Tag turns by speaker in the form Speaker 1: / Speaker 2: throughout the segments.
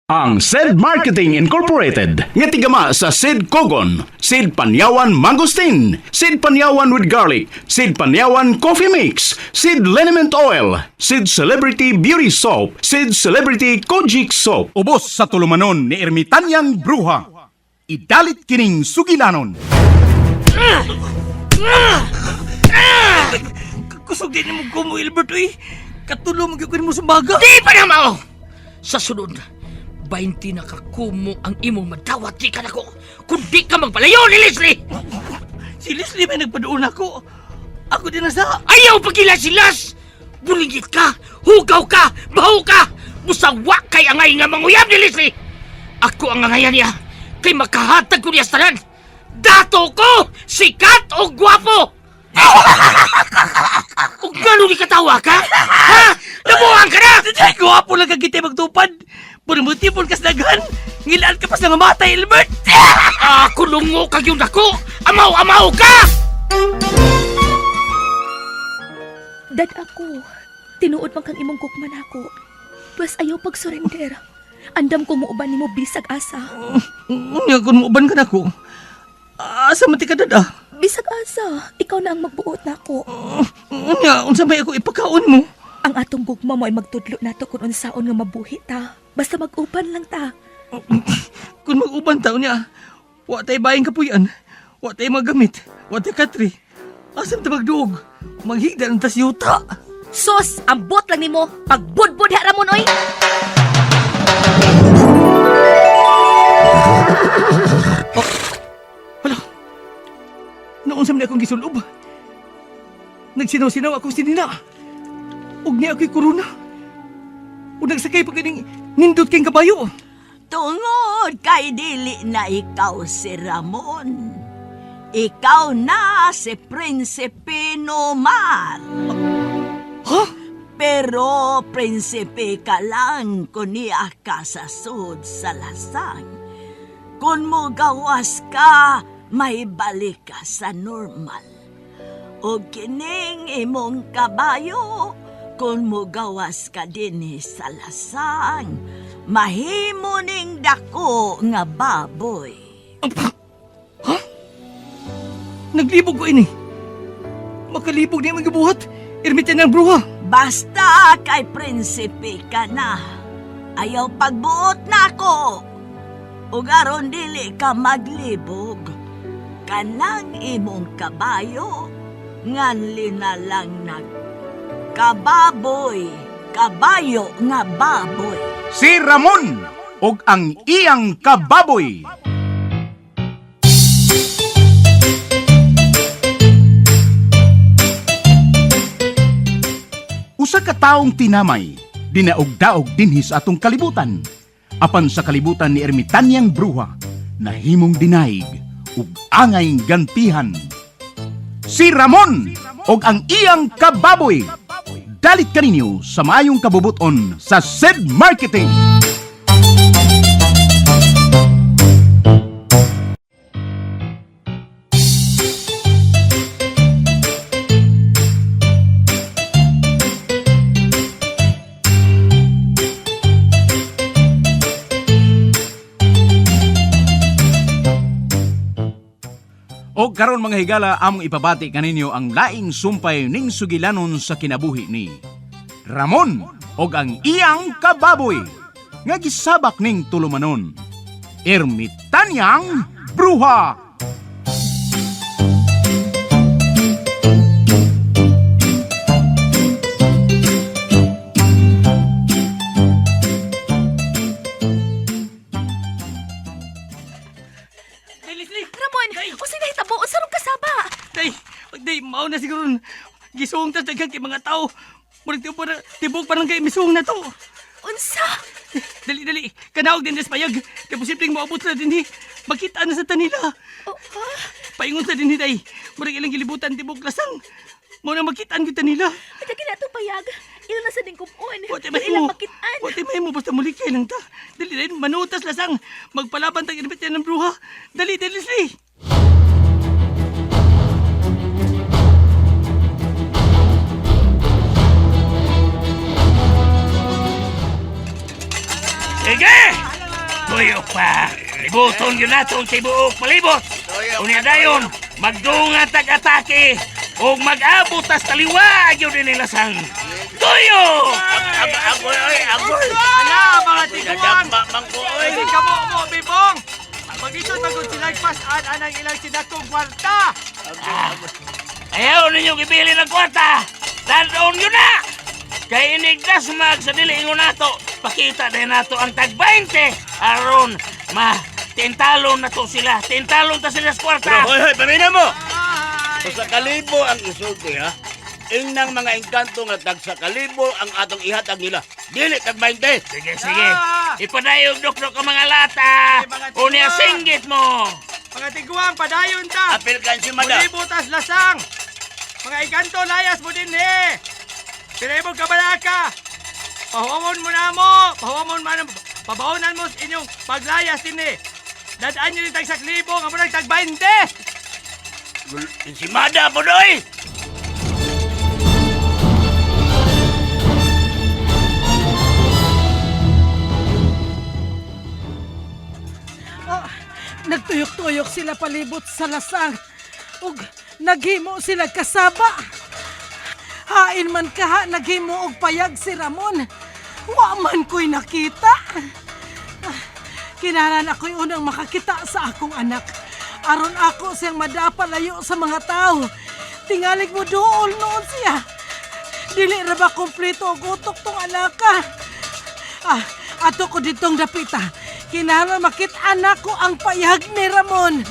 Speaker 1: Ang Sed Marketing Incorporated nga tigama sa Sed Kogon, Sed Panyawan Mangosteen, Sed Panyawan with Garlic, Sed Panyawan Coffee Mix, Sed Liniment Oil, Sed Celebrity Beauty Soap, Sed Celebrity Kojic Soap. Ubos sa tulumanon ni Ermitanyang Bruha. Idalit kining sugilanon.
Speaker 2: Kusog din mo ko mo, Ilbert, uy. Katulo mo gyud mo sa baga.
Speaker 3: Di pa na mao! Sa sunod, 20 na kakumo ang imong madawat di ka nako. Kung di ka magpalayo ni Leslie!
Speaker 2: Si Leslie may nagpaduon ako. Ako din na sa...
Speaker 3: Ayaw pagila si Las! Bulingit ka! Hugaw ka! Baho ka! Busawa kay angay nga manguyab ni Leslie! Ako ang angayan niya kay makahatag ko niya sa tanan! Dato ko! Sikat o gwapo! Ug ngano ni katawa ka? Ha? Nabuang ka na!
Speaker 2: Ay, gwapo lang kag kita magtupad. Puro kas daghan. Ngilaan ka pa sa nga matay, Ilbert.
Speaker 3: Ako lungo kag yung dako! Amaw-amaw ka!
Speaker 4: Dad ako, tinuod man kang imong gugma nako. Pwes ayaw pag-surrender. Andam ko muuban nimo bisag asa.
Speaker 2: Unya, kung muuban ka na ko. Asa man ti ka dada?
Speaker 4: Bisag asa, ikaw na ang magbuot nako.
Speaker 2: Unya, unsa may ako ipakaon mo?
Speaker 4: Ang atong gugma mo ay magtudlo nato kung unsaon nga mabuhi ta. Basta mag-uban lang ta.
Speaker 2: Kung mag-uban ta, unya, wa tay bayang kapuyan. Wa tay magamit. Wa tay katri. Asam ta magduog? Maghigda ng tas yuta.
Speaker 4: Sos, ambot lang nimo. Pagbudbud ha ramon oy.
Speaker 2: Hala. Noon sa akong gisulob. Nagsinaw-sinaw akong sinina. Ug niya ako'y korona. Ug nagsakay pa kining nindot kayong kabayo.
Speaker 5: Tungod kay dili na ikaw si Ramon. Ikaw na si Prinsipe Nomar.
Speaker 2: Ha?
Speaker 5: Pero prinsipe ka lang kung niya ka sa sud sa lasang. Kung mo gawas ka, may balik ka sa normal. O kining imong kabayo, kung mo gawas ka dinhi sa lasang, mahimo ning dako nga baboy.
Speaker 2: Naglibog ko ini. Makalibog niya magibuhat. Ermitan ng bruha.
Speaker 5: Basta kay prinsipe ka na. Ayaw pagbuot na ako. Ug aron dili ka maglibog. Kanang imong kabayo, nganli na lang nag kababoy, kabayo nga baboy.
Speaker 1: Si Ramon og ang iyang kababoy. Usa ka taong tinamay, dinaog-daog dinhi sa atong kalibutan. Apan sa kalibutan ni Ermitanyang Bruha, nahimong dinaig ug angay gantihan. Si Ramon og ang iyang kababoy. Dalit kaninyo sa maayong kabubuton sa Sed Marketing. O karon mga higala among ipabati kaninyo ang laing sumpay ning sugilanon sa kinabuhi ni Ramon og ang iyang kababoy nga gisabak ning tulumanon. Ermitanyang Bruha.
Speaker 2: Day, Leslie!
Speaker 4: Ramon, unsay nahitabo? Unsa rong kasaba?
Speaker 2: Day, day, mao na siguro. Gisuong tas daghan kay mga tao. Murag tibok para tibok parang kay misuong na to.
Speaker 4: Unsa?
Speaker 2: Dali, dali. Kanaog din des payag. Kay posibleng moabot sila dinhi. Makita na sa tanila.
Speaker 4: Oh, ha?
Speaker 2: Paingon sa dinhi day. Murag ilang gilibutan tibok lasang. Mao na makitaan gyud ta nila.
Speaker 4: Ay, na to payag. Ila na sa dingkupon.
Speaker 2: Wa tay
Speaker 4: Ilang
Speaker 2: mahimo.
Speaker 4: makitaan.
Speaker 2: Wa tay mahimo basta mulikay lang ta. Dali dali manutas lasang. Magpalaban tag inbit ng bruha. Dali dali Leslie. Sige!
Speaker 3: Tuyo pa. Libuton yun nato ang tibuok palibot. Unya dayon, magdunga tag-atake o mag-abot tas taliwa yun din nila sang. Tuyo!
Speaker 6: Agoy, oy, agoy.
Speaker 2: Ala, mga tiguan!
Speaker 6: Nadagma man ko, oy.
Speaker 2: Kasi kamo mo, bibong! Mag-isod magod sila pasaan anang ilang sinakong kwarta!
Speaker 3: Ayaw ninyo gibili ng kwarta. Tandon yun na! Kay inigdasmag sa dili ingon nato, pakita din nato ang tag 20 aron ma tintalon na to sila. Tintalon ta sila sa kwarta.
Speaker 6: Pero hoy, hoy, pamina mo.
Speaker 2: Ay!
Speaker 6: Sa kalibo ang isulti, ha? Ingnang mga engkanto nga tag sa kalibo ang atong ihatag nila. Dili tag 20.
Speaker 3: Sige, sige.
Speaker 2: Ah!
Speaker 3: Ipadayog dok ang mga lata.
Speaker 2: Sige, mga
Speaker 3: Unya
Speaker 2: tiwa.
Speaker 3: singgit mo.
Speaker 2: Mga tiguang, padayon ta!
Speaker 6: Apil kan si Mada.
Speaker 2: Muli butas lasang! Mga ikanto, layas mo din eh! Pinayabog ka balaka! Pahuwamon mo na mo! Pahuwamon mo na Pabaonan mo sa inyong paglayas din eh! Dadaan nyo ni tag saklibo, nga mo nagtag 20!
Speaker 6: Si Mada po doy.
Speaker 7: Oh, nagtuyok-tuyok sila palibot sa lasang. Ug naghimo sila kasaba. Hain man kaha naghimo og payag si Ramon. Wa man ko'y nakita. Ah, Kinahanglan ako'y unang makakita sa akong anak. Aron ako siyang madapalayo sa mga tao. Tingalig mo dool noon siya. Dili ra ba kompleto og utok tong anaka? Ah, ato ko ditong dapita. Kinahanglan makita nako ang payag ni Ramon.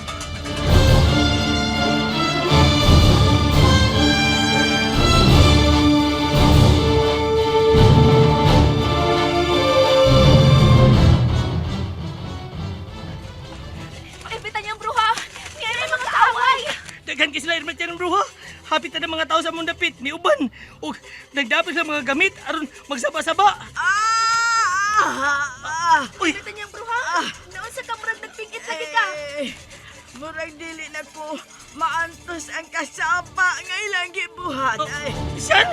Speaker 4: Ermitan niyang bruha! Niya yung mga kaaway!
Speaker 2: Daghan kay sila ermitan ng bruha. Hapit na ng mga tao sa mong dapit, ni uban. Ug nagdapit sa mga gamit aron magsaba-saba.
Speaker 5: Ah! Ah!
Speaker 2: Uy,
Speaker 4: Ermitan niyang bruha! Noon sa kamurag nagpingit lagi ka!
Speaker 5: Eh, murag dili na ko maantos ang kasaba nga ilang gibuhat. Ay,
Speaker 2: siyan!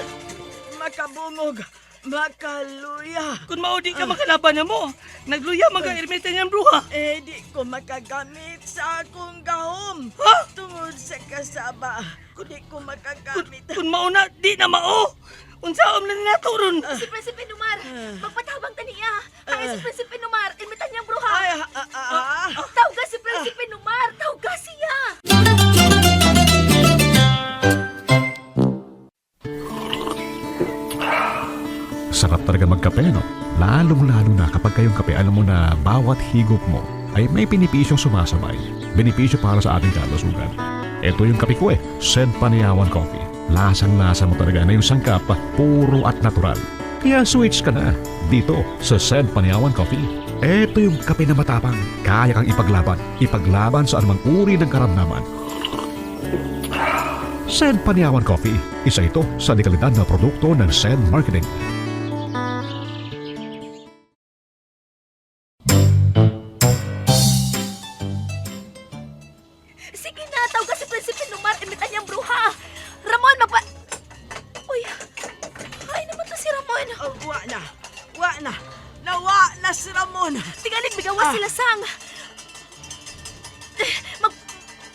Speaker 5: makabungog, makaluya.
Speaker 2: Kung mao di ka makalaban na mo, nagluya mga ermitan niyang bruha.
Speaker 5: Eh, di ko makagamit sa akong gahom.
Speaker 2: Ha?
Speaker 5: Tungod sa kasaba, di ko makagamit.
Speaker 2: Kung mao na, di na mao. Unsaon na nato ron?
Speaker 4: Si Prinsipe Numar! Magpatabang ta niya! Ay, si Prinsipe Numar! Ermitan niyang bruha!
Speaker 5: Ay, ah, ah, ah, ah.
Speaker 4: Tawga si Prinsipe Numar! Tawga siya!
Speaker 8: Sarap talaga magkape, no? Lalong-lalo na kapag kayong kape, alam mo na bawat higop mo ay may pinipisyong sumasabay. Benepisyo para sa ating kalusugan. Ito yung kape ko eh, Sed Paniawan Coffee. Lasang-lasa mo talaga na yung sangkap, puro at natural. Kaya switch ka na dito sa Sed Paniawan Coffee. Ito yung kape na matapang. Kaya kang ipaglaban. Ipaglaban sa anumang uri ng karamdaman. Sed Paniawan Coffee. Isa ito sa dekalidad na produkto ng Sed Marketing.
Speaker 4: Sige na, tawga si Prinsipe Numar! Ermitan niyang bruha! Ramon, magpa... Uy! Ay naman to si Ramon!
Speaker 5: Oh, wa na, wa na. Nawa na si Ramon.
Speaker 4: Tingalig bigawa sila sang! Eh, Mag...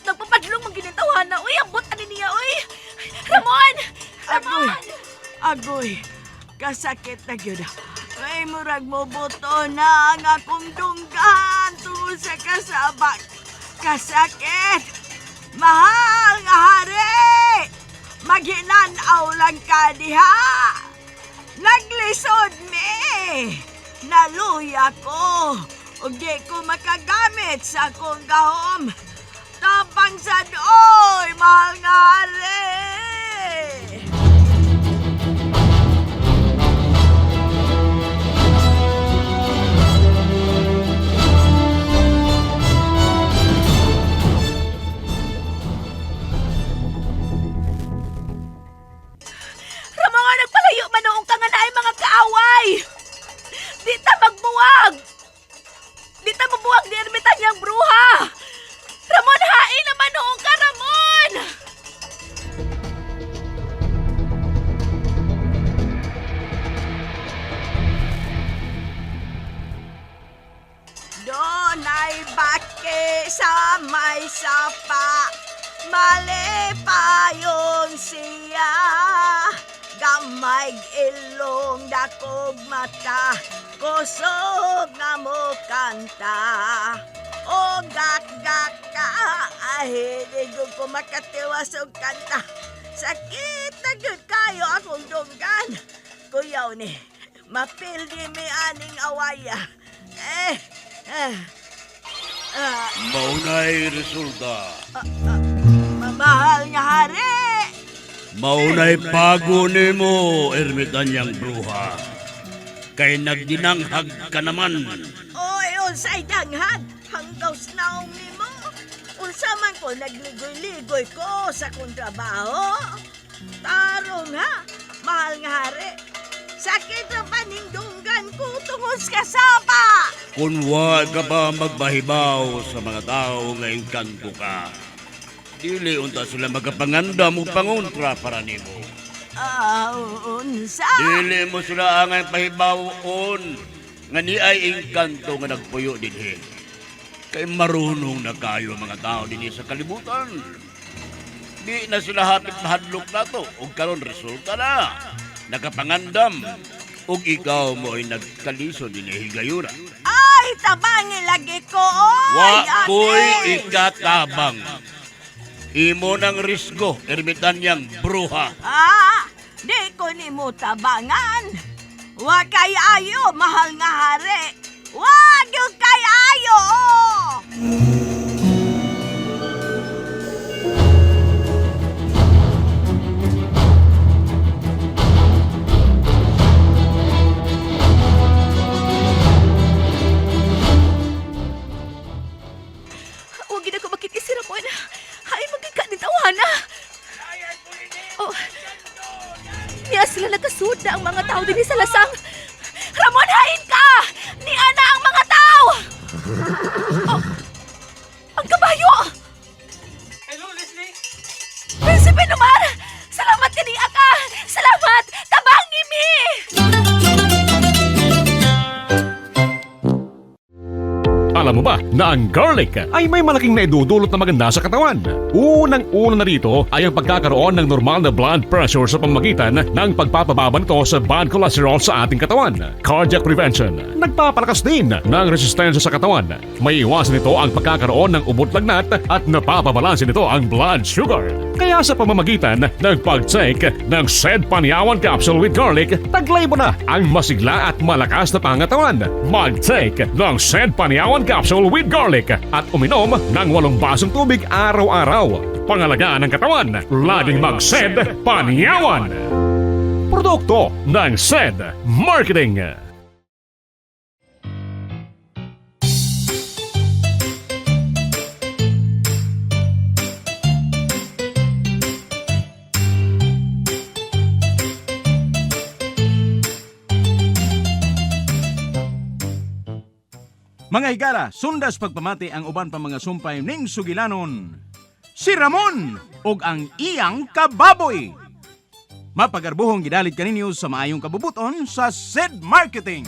Speaker 4: Nagpapadlong mang ginintawana. Uy, ambot ani niya, uy! Ramon!
Speaker 5: Agoy,
Speaker 4: Ramon!
Speaker 5: agoy, kasakit na gyud. Ay, murag mo buto na ang akong dunggan tungod sa kasaba. Kasakit! Mahal nga hari! Maghinanaw lang ka diha! Naglisod mi! Naluya ko! Ug di ko makagamit sa akong gahom. Tapang sa doy, mahal nga hari!
Speaker 4: Ramon, nagpalayo man noong ka nga naay mga kaaway! Di ta magbuwag! Di ta mabuwag ni Ermitan niyang bruha! Ramon, hain naman noong ka, Ramon!
Speaker 5: Dunay baki sa may sapa, malipayon siya. Gamay ilong, dakog mata, kusog nga mo kanta. O gak gak ka, ay di gud ko makatiwas og kanta. Sakit na gyud kayo akong dunggan. Kuyaw ni, mapildi mi aning awaya. Eh, eh, ah,
Speaker 6: Maunay resulta.
Speaker 5: Mamahal nga hari!
Speaker 6: Maunay pago nimo, ermitanyang bruha. Kay nagdinanghag ka naman.
Speaker 5: Oy, unsay danghag? Hanggaw naong nimo. Unsa man ko nagligoy-ligoy ko sa kong trabaho. Tarong ha, mahal nga hari. Sakit ra panindunggan ko tungod sa kasaba.
Speaker 6: Kung wa ka pa magbahibaw sa mga tao nga engkanto ka, dili unta sila magapanganda mo pangontra para nimo.
Speaker 5: Ah, unsa?
Speaker 6: Dili mo sila angay pahibawon nga ni ay engkanto nga nagpuyo dinhi. Kay marunong na kayo ang mga tao dinhi sa kalibutan. Di na sila hapit mahadlok nato ug karon resulta na. Nakapangandam ug ikaw mo ay nagkaliso dinhi higayura.
Speaker 5: Ay, tabangi lagi ko. Oy,
Speaker 6: Wa
Speaker 5: ate.
Speaker 6: ko'y ikatabang. Imo ng risgo, ermitanyang bruha.
Speaker 5: Ah, di ko nimo tabangan. Wa kay ayo, mahal nga hari. Wa gyud kay ayo.
Speaker 4: Huwag gid ako makita si Ramon. Hay, magkika ni tawana. Oh. Niya sila nakasud na ang mga tao dinhi sa lasang. Ramon, hain ka! Niya na ang mga tao! Oh, ang kabayo!
Speaker 2: Hello, Leslie.
Speaker 4: Prinsipe Nomar! Salamat kaniya ka! Salamat! Tabangi mi!
Speaker 8: Alam mo ba na ang garlic ay may malaking naidudulot na maganda sa katawan? Unang-una na rito ay ang pagkakaroon ng normal na blood pressure sa pamamagitan ng pagpapababa nito sa bad cholesterol sa ating katawan. Cardiac prevention, nagpapalakas din ng resistensya sa katawan. May iwasan nito ang pagkakaroon ng ubot lagnat at napapabalanse nito ang blood sugar. Kaya sa pamamagitan ng pag-take ng said Panyawan Capsule with Garlic, taglay mo na ang masigla at malakas na pangatawan. Mag-take ng said Panyawan Capsule with Garlic at uminom ng 8 basong tubig araw-araw. Pangalagaan ang katawan, laging mag-SED Panyawan! Produkto ng SED Marketing.
Speaker 1: Mga higala, sundas pagpamati ang uban pa mga sumpay ning sugilanon. Si Ramon ug ang iyang kababoy. Mapagarbuhong gidalit kaninyo sa maayong kabubuton sa SED Marketing.